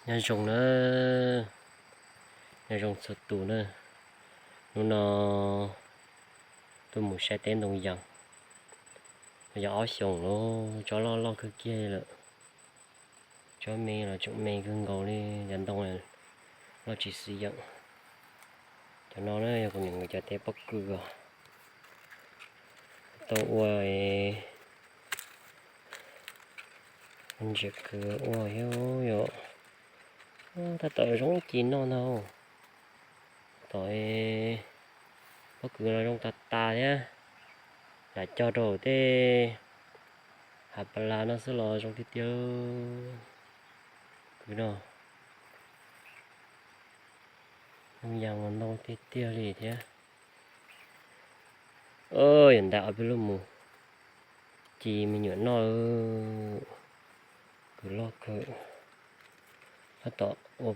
Nyob zoo na, nyob zoo txhua tus na. Hnub no tuaj mus saib teb ntoo yas, yog ob xyoos lawm, tsob loj loj kawg kiag li lawm. Tsob me los tseem me kawg nkaus li, cov ntoo loj tsis xwm yeem. Cov no na yog kuv niam nkawd cov teb pob kws os. Tau ua ntsia kws ua thiab yom. Tab tom zoo ci noj ntag. Tom pob kws los zoo tas tas thiab, lam cog rau tej hav pas las no xwb los zoo tiag tiag. Kws no ntoo yas mas ntau tiag tiag li thiab. Yog ntais ob peb lub mus ci me nyuam noj. Kws loj kawg, tab tom ua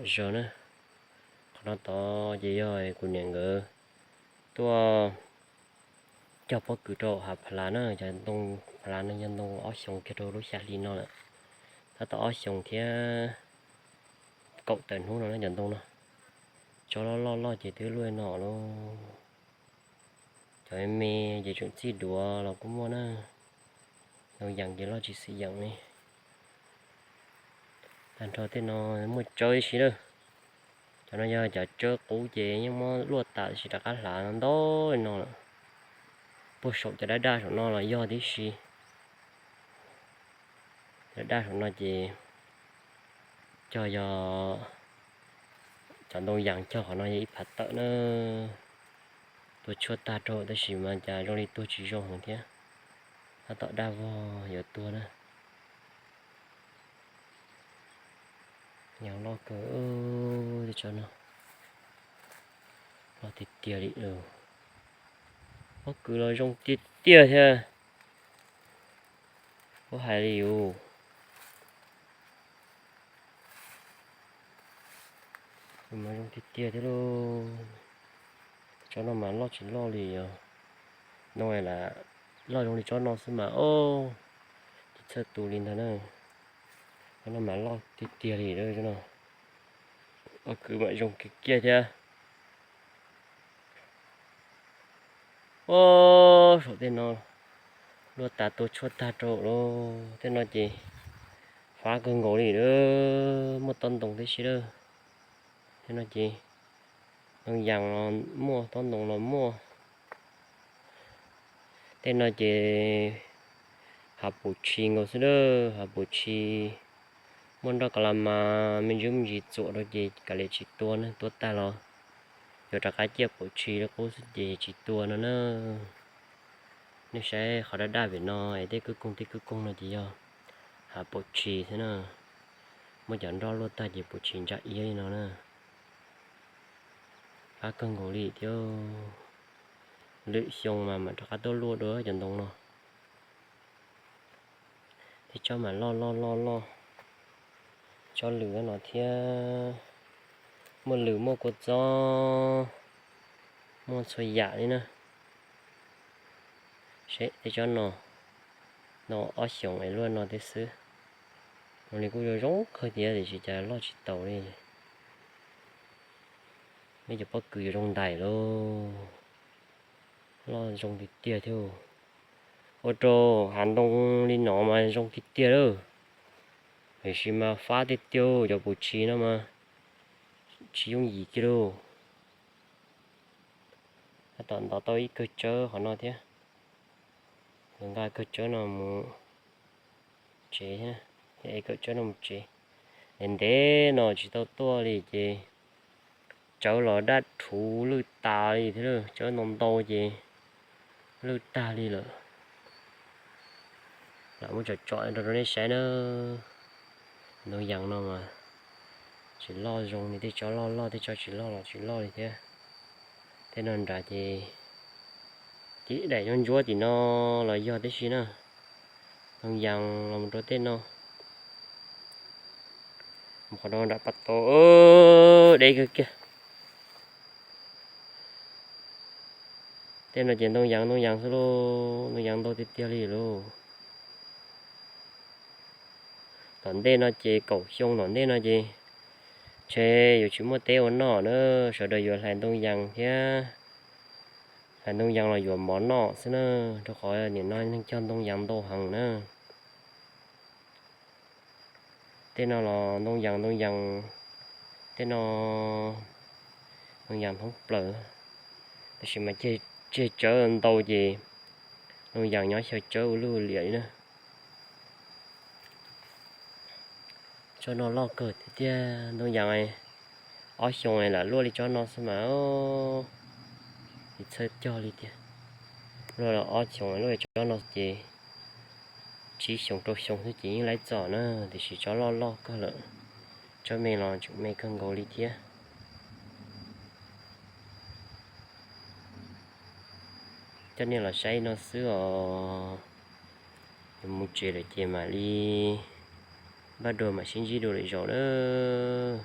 zaws na. Qhov no tod ces yog kuv niam nkawd tuaj cog pob kws rau hav pas las na. Cov ntoo pas las no yog ntoo ob xyoos kiag rau lub xya hli no lawm. Tab tom ob xyoos thiab kaum tawm hnub no na cov ntoo no. Tsob loj loj loj ces twb luaj no lauj. Cov me ces tseem txij duav los kuj muaj na. Ntoo yas ces loj tsis xwm yeem li. Tag nrho tej no muaj tsawb ib si lawm. Cov no yog cov tsawb qub ces yeej muab luaj tas tab sis rov qab hlav ntau li no lawm. Puag saum cov daj daj saum no los yog tib si. Cov daj daj saum no ces cog yog cov ntoo yas cog qhov no yog ib phav tawm na. Tuag tshuaj tag rau tab sis mas cas zoo li tuag tsis zoo heev thiab. Tab tom daj vog yuav tuag na. Yas loj kawg, tej tsob no loj tiag tiag li. Pob kws los zoo tiag tiag thiab. Puab hais li yus, zoo tiag tiag thiab lauj. Tsob no mas loj tsis loj li os. No lam loj zoo li tsob no xwb mas, tsis txhawj tus li ntag na. Tsob no mas loj tiag tiag li no. Pob kws mas zoo kiag kiag thiab. Ua, saum tej no luaj tas tuag tshuaj tag rau lauj. Tej no ces fab kawg nkaus li, muaj tob ntoo tib si lawm. Tej no ces ntoo yas los muaj, tob ntoo los muaj. Tej no ces hav pum tshis nkaus xwb lawm, hav pum tshis. Muaj nroj ka la mas me ntsis me ntsis txuam rau ces kav liam tsis tua na, tua tag los yuav rov qab ciaj pum tshis li qub xwb ces tsis tua no na. Nej saib qhov daj daj pem no es tej kwj koog tej kwj koog no ces yog hav pum tshis xwb na. Muaj cov nroj luaj tag ces pum tshis ntsa iab li no na. Fab kawg nkaus li thiab. Lwm xyoo mas mam rov qab tuaj luaj dua cov ntoo no. Tej tsob mas loj loj loj loj, tsob lwm no thiab. Muaj lwm muaj kua txob, muaj txhua yam li na. Seb tej tsob no, no ob xyoos es luaj no thiab xwb. No li kuj zoo zoo kawg thiab tiam sis cas loj tsis taus li. Neb cov pob kws yuav zoo ntais lauj. Loj zoo tiag tiag thiab. Ua rau hav ntoo li no mas zoo tiag tiag lawm. Tiam sis mas fab tiag tiag, cov pum tshis no mas tsis yooj yim kiag lauj. Tab tom ntov tau ib kawg tsawb qhov no thiab. Nqa kawg tsawb no mus tsev thiab, es kawg tsawb no mus tsev. Ntev ntev no tsis tau tuaj li ces tsawb los daj rhuv lwj tas li thiab, tsawb ntau ntau ces lwj tag li lawm. Lam muab tsom tsom rau rau nej saib na. Ntoo yas no mas tsis loj zoo li, tej tsob loj loj tej tsob tsis loj los tsis loj li thiab. Tej no nrad ces tib daim ntsuab tim no los yog tib si na. Ntoo yas los mus rau tej no, mus qhov no nram pas tau deb kawg kiag. Tej no ces ntoo yas ntoo yas xwb lauj, ntoo yas ntau tiag tiag li lauj. Tom ntej no ces kaum xyoo tom ntej no ces ntshe yuav tsis muaj teb ua noj na, sawv daws yuav hlais ntoo yas thiab, hlais ntoo yas los yuav mov noj xwb na, rau qhov nim no neeg cog ntoo yas ntau heev na. Tej no los ntoo yas ntoo yas, tej no ntoo yas thoob plaws, tab sis mas ceg tsawb ntau ces ntoo yas nyob xyaw tsawb ua luj liam li na. Tsob no loj kawg tiag tiag, ntoo yas ob xyoos lam luaj li tsob no xwb mas, tsis txhawj cog li tiag. Luaj ob xyoos luaj tsob no ces tsib xyoos rau xyoo xwb ces yeej laib txom na, tiam sis tsob loj loj kawg lawm, tsob me los tseem me kawg nkaus li thiab. Coj nej los saib no xwb os, yuav mus tsev lawm ces mam li npaj dua mam sib ntsib dua lwm zaus nawb.